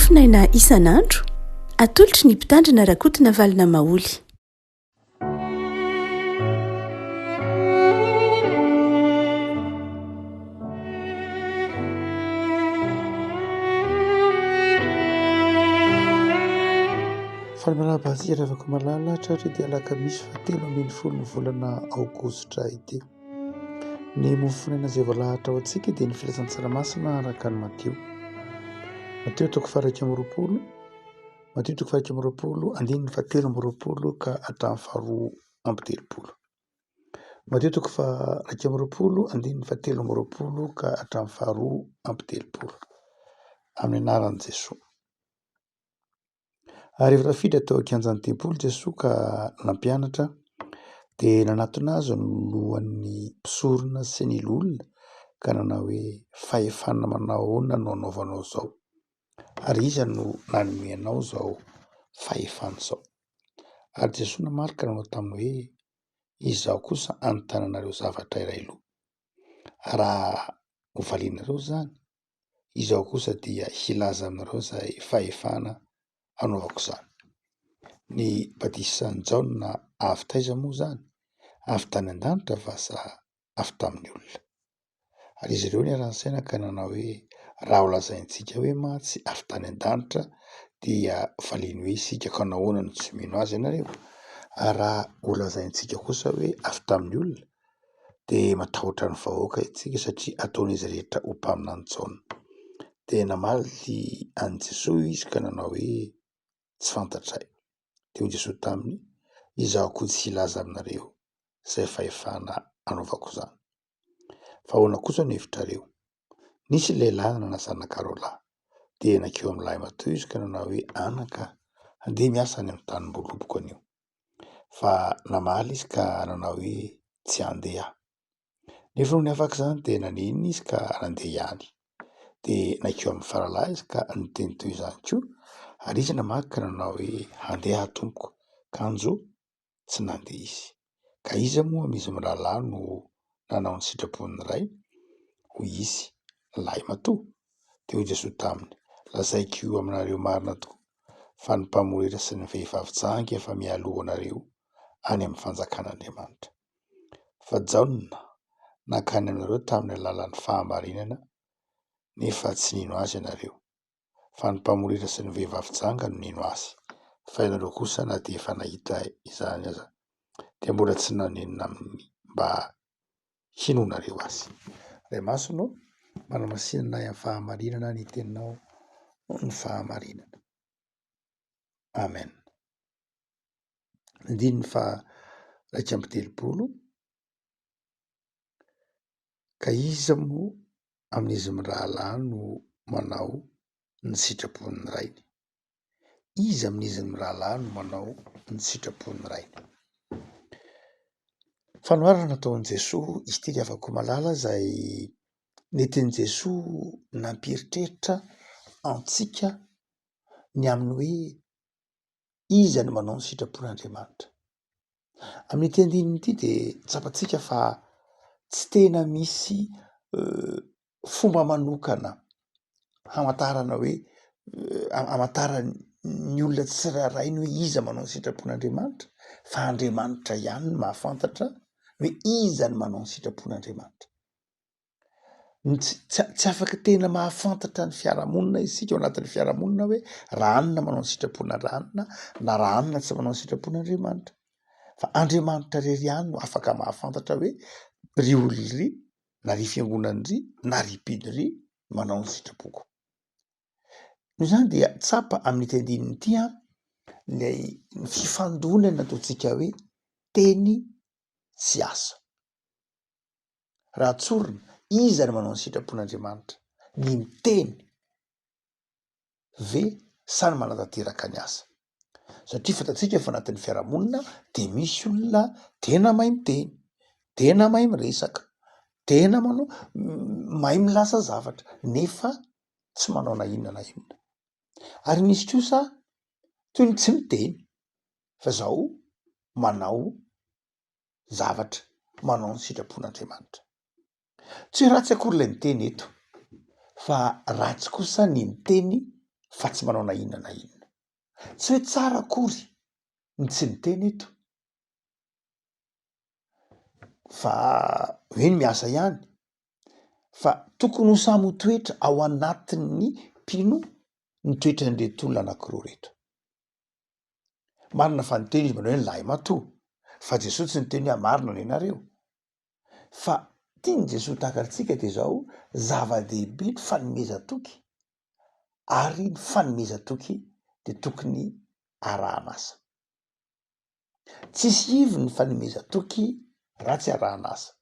Mofonaina isan'andro, atolotry ny Mpitandrina Rakotonavalona Maholy. Faly miarahaba antsika ry havako malala hatrany ity alakamisy fahatelo ambin'ny folo ny volana aogositra ity. Ny mofonaina izay voalahatra ho antsika dia ny filazantsara masina araka an'i Matio. Matio toko faha-21, Matio toko faha-21 andininy fahatelo amby roapolo ka hatramin'ny faharoa amby telopolo. Matio toko faha-21 andininy fahatelo amby roapolo ka hatramin'ny faharoa amby telopolo. Amin'ny anaran'i Jesoa. Ary rehefa tafiditra tao an-kianjan'ny tempoly Jesoa ka nampianatra, dia nanatona azy ny lohan'ny mpisorona sy ny loholona ka nanao hoe: Fahefana manao ahoana no anaovanao izao? Ary iza no nanome anao izao fahefana izao? Ary Jesoa namaly ka nanao taminy hoe: Izaho kosa hanontany anareo zavatra iray loha. Raha hovalianareo izany, izaho kosa dia hilaza aminareo izay fahefana hanaovako izany. Ny batisan'i Jaona avy taiza moa izany? Avy tany an-danitra va sa avy tamin'ny olona? Ary izy ireo niara-nisaina ka nanao hoe, Raha holazaintsika hoe mantsy avy tany an-danitra dia valiany hoe isika ka nahoana no tsy mino azy ianareo? Ary raha holazaintsika kosa hoe avy tamin'ny olona dia matahotra ny vahoaka isika satria ataon'izy rehetra ho mpaminany Jaona. Dia namaly an'i Jesoa izy ka nanao hoe, Tsy fantatray. Dia hoy Jesoa taminy, Izaho koa tsy hilaza aminareo izay fahefana anaovako izany. Fa ahoana kosa no hevitrareo? Nisy lehilahy nanana zanaka roa lahy. Dia nankeo amin'ny lahimatoa izy ka nanao hoe, Anaka, andeha miasa any amin'ny tanim-boaloboko anio. Fa namaly izy ka nanao hoe, Tsy handeha aho. Nefa nony afaka izany dia nanenina izy ka nandeha ihany. Dia nankeo amin'ny faralahy izy ka niteny toy izany koa, ary izy namaky ka nanao hoe, Handeha aho tompoko. Kanjo tsy nandeha izy. Ka iza moa amin'izy mirahalahy no nanao ny sitrapon'ny Ray? Hoy izy, Lahimatoa. Dia hoy Jesoa taminy, Lazaiko aminareo marina tokoa fa ny mpamory sy ny vehivavy janga efa mialoha anareo any amin'ny fanjakan'Andriamanitra. Fa Jaona nankany aminareo tamin'ny alalan'ny fahamarinana, nefa tsy nino azy ianareo. Fa ny mpamory sy ny vehivavy janga no nino azy. Fa ianareo kosa na dia efa nahita izany aza, dia mbola tsy nanenina aminy mba hinoanareo azy. Ray Masina ô, manamasina anay amin'ny fahamarinana ny teninao ny fahamarinana. Amen. Andininy faha 31, Ka iza moa amin'izy mirahalahy no manao ny sitrapon'ny rainy? Iza amin'izy mirahalahy no manao ny sitrapon'ny rainy? Fanoharana nataon'i Jesoa ity ry havako malala izay nentin'i Jesoa nampieritreritra antsika ny amin'ny hoe iza no manao ny sitrapon'Andriamanitra. Amin'ity andininy ity dia tsapantsika fa tsy tena misy fomba manokana hamantarana hoe hamantaran'ny olona tsirairay ny hoe iza manao ny sitrapon'Andriamanitra fa Andriamanitra ihany no mahafantatra hoe iza no manao ny sitrapon'Andriamanitra. Ny tsy tsy afaka tena mahafantatra ny fiarahamonina isika ao anatin'ny fiarahamonina hoe raha anona manao ny sitrapona ranona na raha anona tsy manao ny sitrapon'Andriamanitra fa Andriamanitra irery ihany no afaka mahafantatra hoe ry olona ry na ry fiangonana ry na ry mpino ry manao ny sitrapoko. Noho izany dia tsapa amin'ity andininy ity an ilay ny fifandonana ataontsika hoe teny sy asa. Raha tsorina, iza no manao ny sitrapon'Andriamanitra? Ny miteny ve sa ny manatanteraka ny asa? Satria fantatsika fa anatin'ny fiarahamonina dia misy olona tena mahay miteny, tena mahay miresaka, tena manao, mahay milaza zavatra nefa tsy manao na inona na inona. Ary misy kosa toy ny tsy miteny fa zao manao zavatra manao ny sitrapon'Andriamanitra. Tsy hoe ratsy akory ilay miteny eto, fa ratsy kosa ny miteny fa tsy manao na inona na inona. Tsy hoe tsara akory ny tsy miteny eto fa hoe ny miasa ihany fa tokony ho samy ho toetra ao anatin'ny mpino ny toetran'ireto olona anankiroa ireto. Marina fa niteny izy manao hoe ny lahimatoa fa Jesoa tsy niteny hoe marina ny anareo. Fa tian'i Jesoa takatritsika dia izao, zava-dehibe ny fanomezan-toky ary ny fanomezan-toky dia tokony arahan'asa. Tsisy ivony ny fanomezan-toky raha tsy arahan'asa.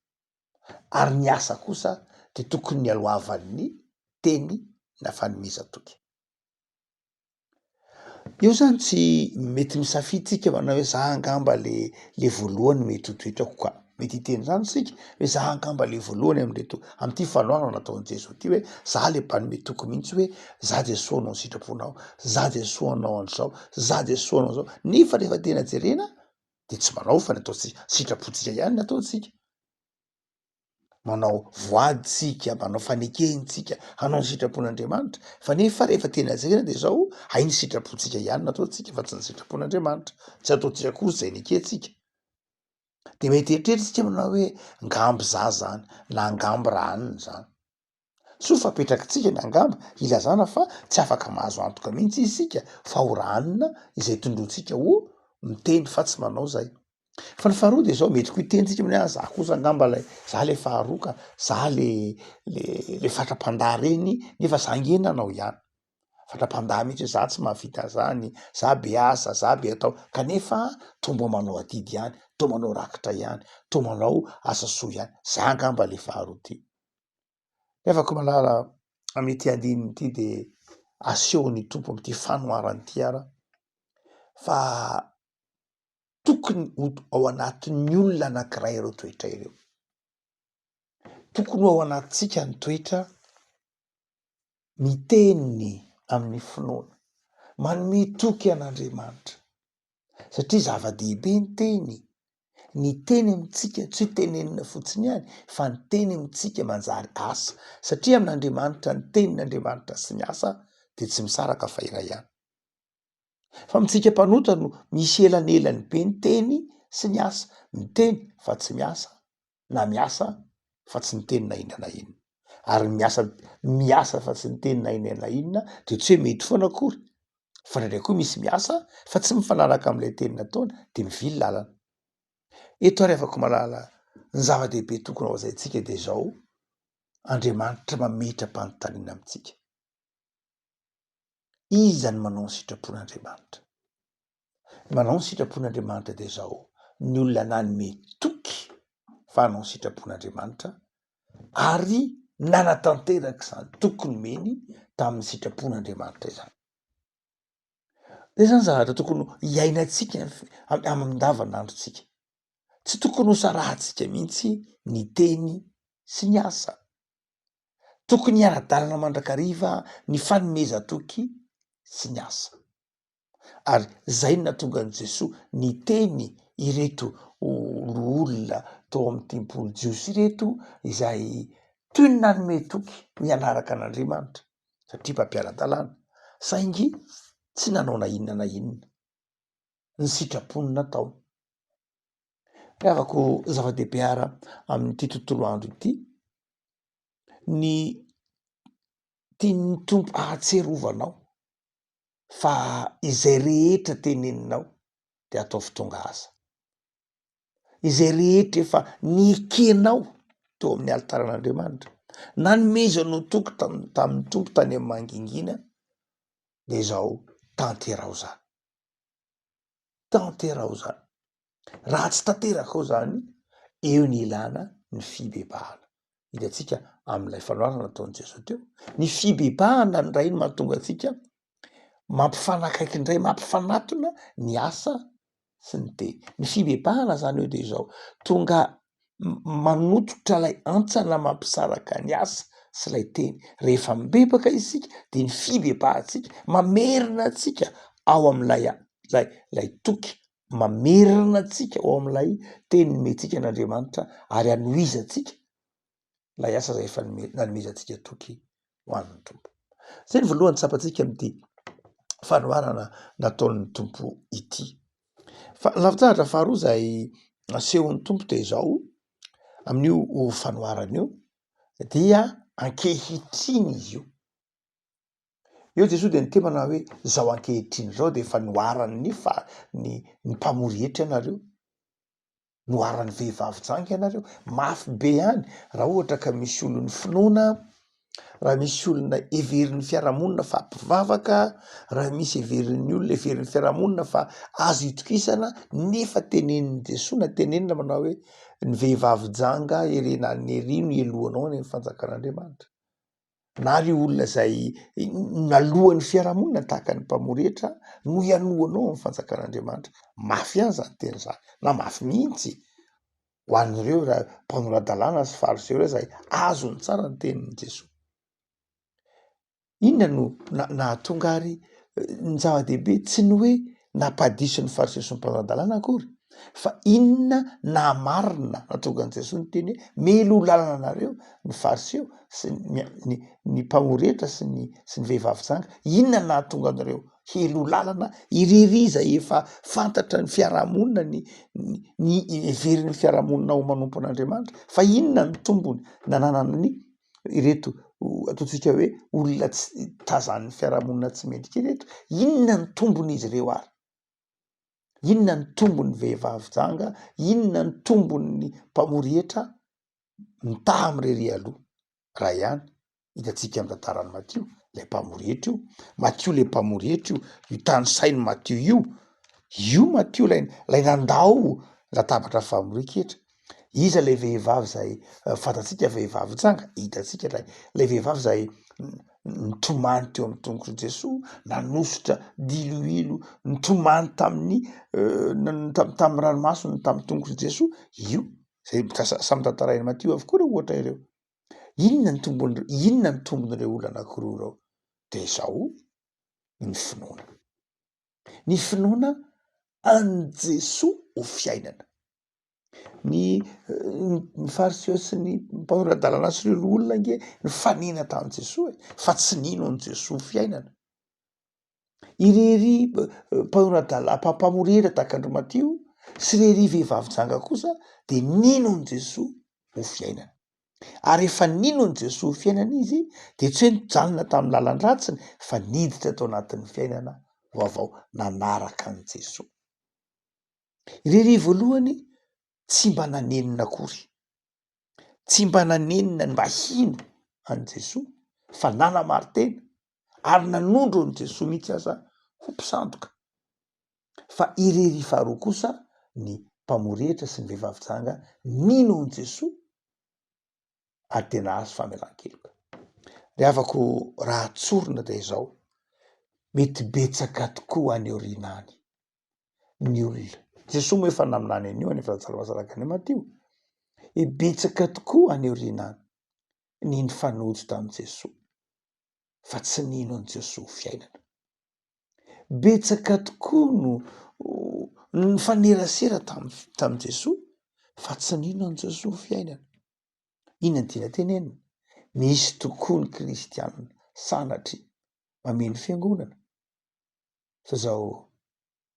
Ary ny asa kosa dia tokony nialohavan'ny teny na fanomezan-toky. Eo zany tsy mety misafidy tsika manao hoe za angamba le le voalohany mety ho toetrako ka, mety hiteny zany isika hoe za angamba le voalohany amreto am'ty fanoharana nataon'i Jesoa ty hoe za le mpanome toky mihitsy hoe za Jesoa hanao ny sitraponao, za Jesoa hanao an'izao, za Jesoa hanao an'izao, nefa rehefa tena jerena de tsy manao fa ny ataontsika sitrapontsika ihany ny ataontsika. Manao voady tsika, manao fanekena tsika hanao ny sitrapon'Andriamanitra, fa nefa rehefa tena jerena de zao, hay ny sitrapontsika ihany no ataontsika fa tsy ny sitrapon'Andriamanitra, tsy ataontsika akory zay nekentsika. De mety hieritreritra tsika manao hoe ngambo za zany na ngambo raha anona zany. Soa fa apetrakitsika ny angamba hilazana fa tsy afaka mahazo antoka mihitsy isika fa ho rahanina izay tondrointsika ho miteny fa tsy manao izay. Fa ny faharoa dia izao, mety koa hiteny tsika hoe ah za kosa angamba lay, za le faharoa ka, za le le le fatra-pandaha reny nefa za nge nanao ihany. Fatra-pandaha mihitsy hoe za tsy mahavita an'zany, za be asa, za be atao, kanefa toa mba manao adidy ihany, toa manao rakitra ihany, toa manao asa soa ihany, za angamba le faharoa ty. Nefa koa malala amin'ity andininy ity dia asehon'ny Tompo amin'ity fanoharana ity ara fa tokony ho ao anatin'ny olona anankiray ireo toetra ireo. Tokony ho ao anatintsika ny toetra miteny amin'ny finoana, manome toky an'Andriamanitra satria zava-dehibe ny teny, ny teny amintsika tsy hoe tenenina fotsiny ihany fa ny teny amintsika manjary asa satria amin'Andriamanitra ny tenin'Andriamanitra sy ny asa dia tsy misaraka fa iray ihany. Fa amintsika mpanota no misy elanelany be ny teny sy ny asa, miteny fa tsy miasa na miasa fa tsy niteny na inona na inona. Ary ny miasa miasa fa tsy niteny na inona na inona de tsy hoe mety foana akory fa indraindray koa misy miasa fa tsy mifanaraka am'ilay teny nataony de mivily lalana. Eto ary afako malala ny zava-dehibe tokony ho lazaintsika de zao, Andriamanitra mametra-panontaniana amintsika. Iza no manao ny sitrapon'Andriamanitra? Ny manao ny sitrapon'Andriamanitra dia izao, ny olona nanome toky fa hanao ny sitrapon'Andriamanitra ary nanatanteraka izany toky nomeny tamin'ny sitrapon'Andriamanitra izany. Izay zany zavatra tokony hiainantsika amin'ny andavanandrontsika. Tsy tokony hosarahantsika mihitsy ny teny sy ny asa. Tokony hiara-dalana mandrakariva ny fanomezan-toky sy ny asa. Ary zay no nahatonga an'i Jesoa niteny ireto loholona tao amin'ny tempoly jiosy ireto izay toy ny nanome toky ny hanaraka an'Andriamanitra satria mpampiara-dalàna saingy tsy nanao na inona na inona ny sitrapony nataony. Ry havako, zava-dehibe ara amin'ity tontolo andro ity ny tian'ny Tompo ahatsiarovanao fa izay rehetra teneninao de ataovy tonga asa. Izay rehetra efa nekenao teo amin'ny alitaran'Andriamanitra, nanomezanao toky tamin'ny Tompo tany amin'ny mangingina, de izao tanteraho zany. Tanteraho zany. Raha tsy tanteraka ao zany, eo ny ilana ny fibebahana. Hitantsika amin'ilay fanoharana nataon'i Jesoa teo, ny fibebahana indray no mahatonga antsika mampifanakaiky indray, mampifanatona ny asa sy ny teny. Ny fibebahana zany eo de izao, tonga manototra ilay antsana mampisaraka ny asa sy ilay teny. Rehefa mibebaka isika de ny fibebahantsika mamerina antsika ao amin'ilay lay lay toky mamerina antsika ao amin'ilay teny nomentsika an'Andriamanitra ary anohizantsika ilay asa izay efa nanomezantsika toky ho an'ny Tompo. Izay ny voalohany tsapantsika amin'ity. fanoharana nataon'ny Tompo ity. Fa ny lafin-javatra faharoa izay asehon'ny Tompo dia izao, amin'io fanoharana io dia ankehitriny izy io. Eo Jesoa dia niteny manao hoe zao ankehitriny izao dia efa noharan'ny fa- ny ny mpamory hetra ianareo, noharan'ny vehivavy janga ianareo, mafy be ihany raha ohatra ka misy olon'ny finoana, raha misy olona heverin'ny fiarahamonina fa mpivavaka, raha misy heverin'ny olona heverin'ny fiarahamonina fa azo itokisana nefa tenenin'i Jesoa na tenenina manao hoe ny vehivavy janga erena any ery no helohanao any amin'ny fanjakan'Andriamanitra. Na ry olona izay naloan'ny fiarahamonina tahaka ny mpamory hetra no ianohanao amin'ny fanjakan'Andriamanitra. Mafy ihany izany teny izany, na mafy mihitsy ho an'ireo raha mpanora-dalàna sy fariseo ireo izay azony tsara ny tenin'i Jesoa. Inona no nahatonga ary ny zava-dehibe tsy ny hoe nampadiso ny fariseo sy ny mpanora-dalàna akory fa inona nahamarina nahatonga an'i Jesoa niteny hoe meloa lalana anareo ny fariseo sy ny ny ny mpamory hetra sy ny sy ny vehivavy janga, inona no nahatonga anareo heloa lalana irery izay efa fantatra ny fiarahamonina ny ny heverin'ny fiarahamonina ho manompo an'Andriamanitra fa inona ny tombony nananan'ny ireto ataontsika hoe olona tsy tazan'ny fiarahamonina tsy mendrika ireto, inona ny tombon'izy ireo ary? Inona ny tombon'ny vehivavy janga? Inona ny tombon'ny mpamory hetra? Mitaha amin'irery aloha raha ihany hitantsika amin'ny tantaran'i Matio, ilay mpamory hetra io, Matio ilay mpamory hetra io, io tanisain'i Matio io, io Matio ilay ilay nandao latabatra famorian-ketra. Iza ilay vehivavy izay fantatsika vehivavy janga? Hitantsika ilay ilay vehivavy izay nitomany teo amin'ny tongotr'i Jesoa, nanosotra diloilo, nitomany tamin'ny tamin'ny ranomasony tamin'ny tongotr'i Jesoa, io zay samy tantarain'i Matio avokoa ireo ohatra ireo. Inona ny tombony, inona ny tombon'ireo olona anankiroa ireo? De izao, ny finoana. Ny finoana an'i Jesoa ho fiainana. Ny ny fariseo sy ny mpanora-dalana sy ireo loholona ange nifanena tamin'i Jesoa e, fa tsy nino an'i Jesoa ho fiainana. Irery mpanora-dalà- mpamory hetra tahaka an-dry Matio sy irery vehivavy janga kosa dia nino an'i Jesoa ho fiainana. Ary rehefa nino an'i Jesoa ho fiainana izy dia tsy hoe nijanona tamin'ny lalan-dratsiny fa niditra tao anatin'ny fiainana vaovao nanaraka an'i Jesoa. Irery voalohany tsy mba nanenina akory, tsy mba nanenina ny mba hino an'i Jesoa fa nanamari-tena ary nanondro an'i Jesoa mihitsy aza ho mpisandoka. Fa irery faharoa kosa ny mpamory hetra sy ny vehivavy janga nino an'i Jesoa ary dia nahazo famelan-keloka. Ry havako raha tsorina dia izao, mety betsaka tokoa any aoriana any ny olona. Jesoa moa efa naminany an'io any Filazantsara Mazaraka any Matio. E betsaka tokoa any aoriana any ny nifanojo tamin'i Jesoa fa tsy nino an'i Jesoa ho fiainana. Betsaka tokoa no nifanerasera tamin'i Jesoa fa tsy nino an'i Jesoa ho fiainana. Inona no tiana tenenina? Misy tokoa ny kristianina sanatria mameno fiangonana fa zao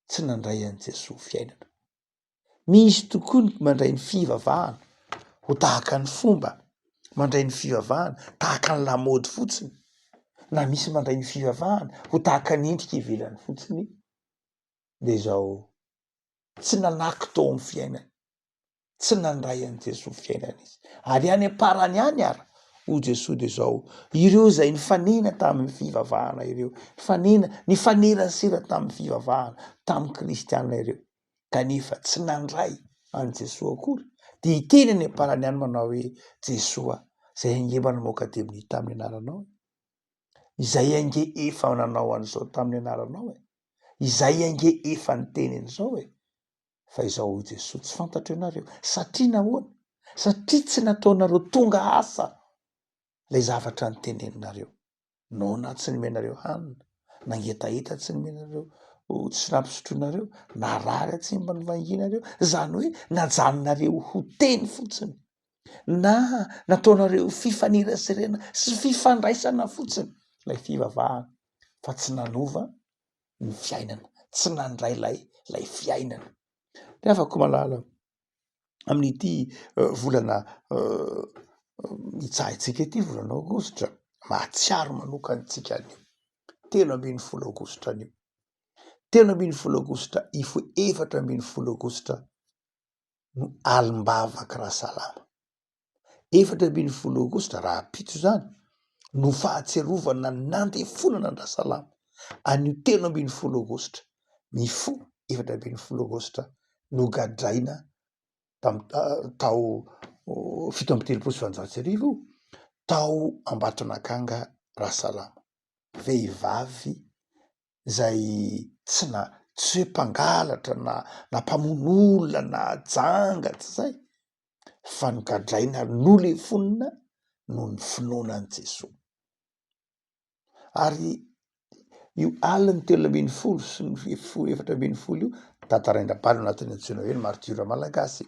tsy nandray an'i Jesoa ho fiainana. Misy tokoa ny mandray ny fivavahana ho tahaka ny fomba, mandray ny fivavahana tahaka ny lamaody fotsiny, na misy mandray ny fivavahana ho tahaka ny endrika ivelany fotsiny, dia izao tsy nanaky tao amin'ny fiainany. Tsy nandray an'i Jesoa fiainana izy. Ary any am-parany any ary, hoy Jesoa dia izao, ireo izay nifanena tamin'ny fivavahana ireo, nifanena, nifanerasera tamin'ny fivavahana, tamin'ny kristiana ireo, kanefa tsy nandray an'i Jesoa akory, dia hiteny any am-parany any manao hoe, Jesoa, izay ange mba namoaka demonia tamin'ny anaranao e. Izay ange efa nanao an'izao tamin'ny anaranao e. Izay ange efa niteny an'izao e. Fa izao hoy Jesoa, tsy fantatro ianareo. Satria nahoana? Satria tsy nataonareo tonga asa ilay zavatra noteneninareo. Noana tsy nomenareo hanina, nangetaheta tsy nomenareo, tsy nampisotroinareo, narary tsy mba novanginareo. Izany hoe najanonareo ho teny fotsiny, na nataonareo fifaneraserena sy fifandraisana fotsiny ilay fivavahana, fa tsy nanova. ny fiainana, tsy nandray ilay ilay fiainana. Ry havako malala, amin'ity volana hitsahintsika ity, volana aogositra, mahatsiaro manokana antsika anio, 13 aogositra anio, 13 aogositra hifoha 14 aogositra no alim-bavaka Rasalama. 14 aogositra, rahampitso izany, no fahatsiarovana ny nandefonana an-dRasalama anio 13 aogositra, mifoha 14 aogositra nogadraina tam- tao 1837 tao Ambatonakanga Rasalama, vehivavy izay tsy na tsy hoe mpangalatra na na mpamono olona na janga tsy izay fa nogadraina ary nolefonina noho ny finoana an'i Jesoa. Ary io alin'ny 13 sy ny 14 io, tantarain-dRabalo anatin'ny antsoina hoe ny martiora malagasy,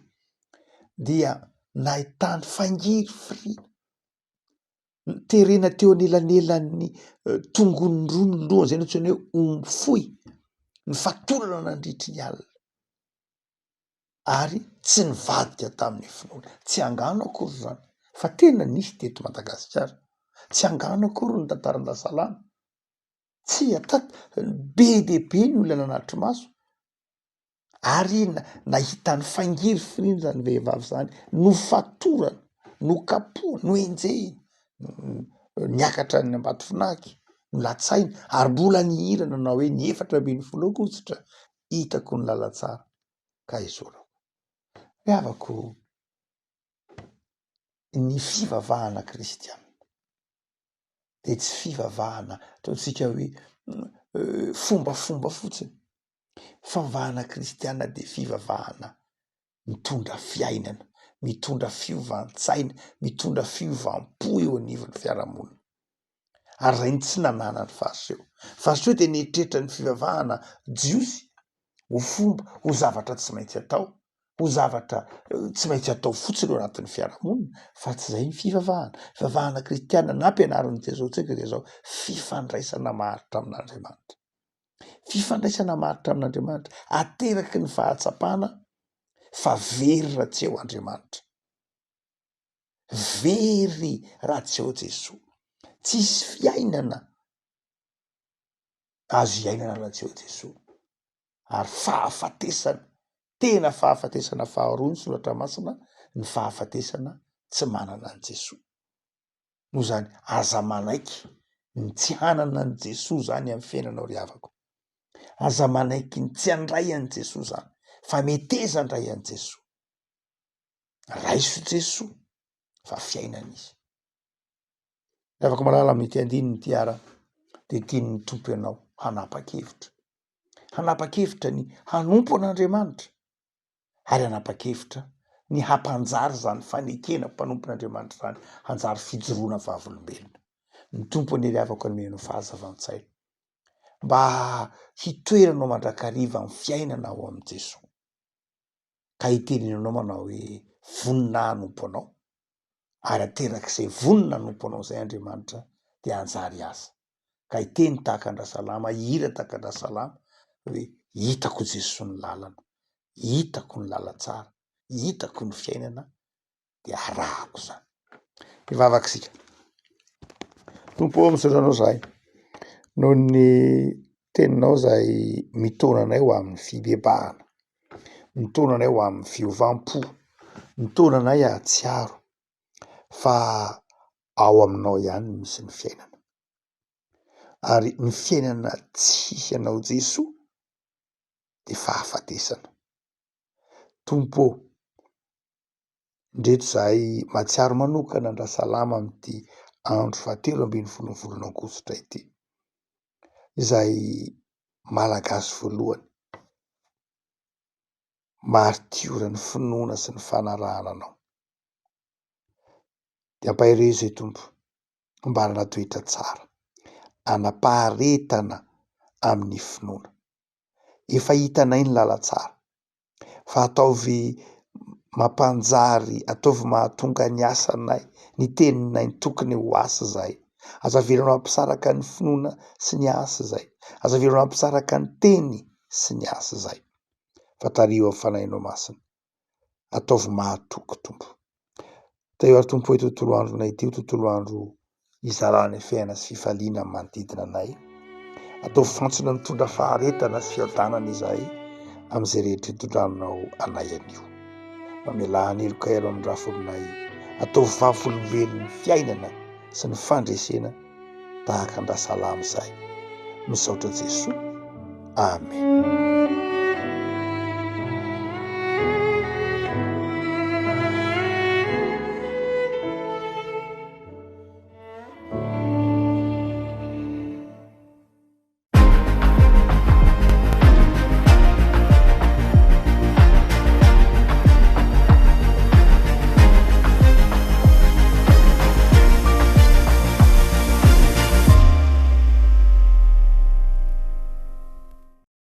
dia nahitany fangirifiriana Terena teo anelanelan'ny tongony roa ny lohany, izay no antsoina hoe omby fohy, nifatorana nandritry ny alina ary tsy nivadika tamin'ny finoana. Tsy angano akory izany fa tena nisy teto Madagasikara. Tsy angano akory ny tantaran-dRasalama. Tsia, tat- be dia be ny olona nanatri-maso. Ary nahita ny fangirifiriana izany vehivavy izany, nofatorana, nokapohana, nohenjehina, niakatra any Ambatofinanky, nolatsaina, ary mbola nihira nanao hoe ny 14 aogositra hitako ny lalantsara ka esorako. Ry havako, ny fivavahana kristiana dia tsy fivavahana ataontsika hoe fombafomba fotsiny. Fivavahana kristiana dia fivavahana mitondra fiainana, mitondra fiovan-tsaina, mitondra fiovam-po eo anivon'ny fiarahamonina. Ary izay no tsy nananan'ny Fariseo. Fariseo dia nieritreritra ny fivavahana jiosy ho fomba, ho zavatra tsy maintsy atao, ho zavatra tsy maintsy atao fotsiny ao anatin'ny fiarahamonina, fa tsy izay ny fivavahana. Fivavahana kristiana nampianarin'i Jesoa antsika dia izao, fifandraisana maharitra amin'Andriamanitra. Fifandraisana maharitra amin'Andriamanitra, ateraky ny fahatsapana fa very raha tsy eo Andriamanitra. Very raha tsy eo Jesoa. Tsisy fiainana azo iainana raha tsy eo Jesoa. Ary fahafatesana, tena fahafatesana faharoa ny soratra masina, ny fahafatesana tsy manana an'i Jesoa. Noho izany, aza manaiky ny tsy hanana an'i Jesoa izany amin'ny fiainanao ry havako. Aza manaiky ny tsy handray an'i Jesoa izany, fa meteza handray an'i Jesoa. Raiso Jesoa fa fiainana izy. Ry havako malala amin'ity andininy ity ara dia tian'ny Tompo ianao hanapa-kevitra. Hanapa-kevitra ny hanompo an'Andriamanitra ary hanapa-kevitra ny hampanjary izany fanekena mpanompon'Andriamanitra izany hanjary fijoroana vavolombelona. Ny Tompo anie ry havako hanome anao fahazavan-tsaina mba hitoeranao mandrakariva amin'ny fiainana ao amin'i Jesoa ka hitenenanao manao hoe vonona hanompo anao ary aterak'izay vonona hanompo anao izay Andriamanitra dia hanjary asa ka hiteny tahaka an-dRasalama, hihira tahaka an-dRasalama hoe hitako Jesoa ny lalana, hitako ny lalantsara, hitako ny fiainana dia arahako izany. Hivavaka isika. Tompo ô, misaotra anao izahay noho ny teninao izay mitaona anay ho amin'ny fibebahana, mitaona anay ho amin'ny fiovam-po, mitaona anay hahatsiaro fa ao aminao ihany no misy ny fiainana. Ary ny fiainana tsy hisy anao Jesoa dia fahafatesana. Tompo ô, ndreto izahay mahatsiaro manokana an-dRasalama amin'ity andro fahatelo ambin'ny folon'ny volana aogositra ity, izay Malagasy voalohany martioran'ny finoana sy ny fanarahana anao. Dia ampaherezo e Tompo mba hanana toetra tsara, hanam-paharetana amin'ny finoana. Efa hitanay ny lalantsara fa ataovy mampanjary, ataovy mahatonga ny asanay, ny teninay ny tokony ho asa izahay. Aza avelanao hampisaraka ny finoana sy ny asa izay. Aza avelanao hampisaraka ny teny sy ny asa izay. Fa tariho amin'ny Fanahinao Masina. Ataovy mahatoky Tompo. Tahio ary Tompo ity tontolo andronay ity ho tontolo andro hizarana fiainana sy fifaliana amin'ny manodidina anay. Ataovy fantsona mitondra faharetana sy fiadanana izahay amin'izay rehetra itondranao anay anio. Mamelà ny heloka elo amin'ny rafo aminay. Ataovy vavolombelon'ny fiainana sy ny fandresena tahaka an-dRasalama izahay. Misaotra Jesoa. Amen.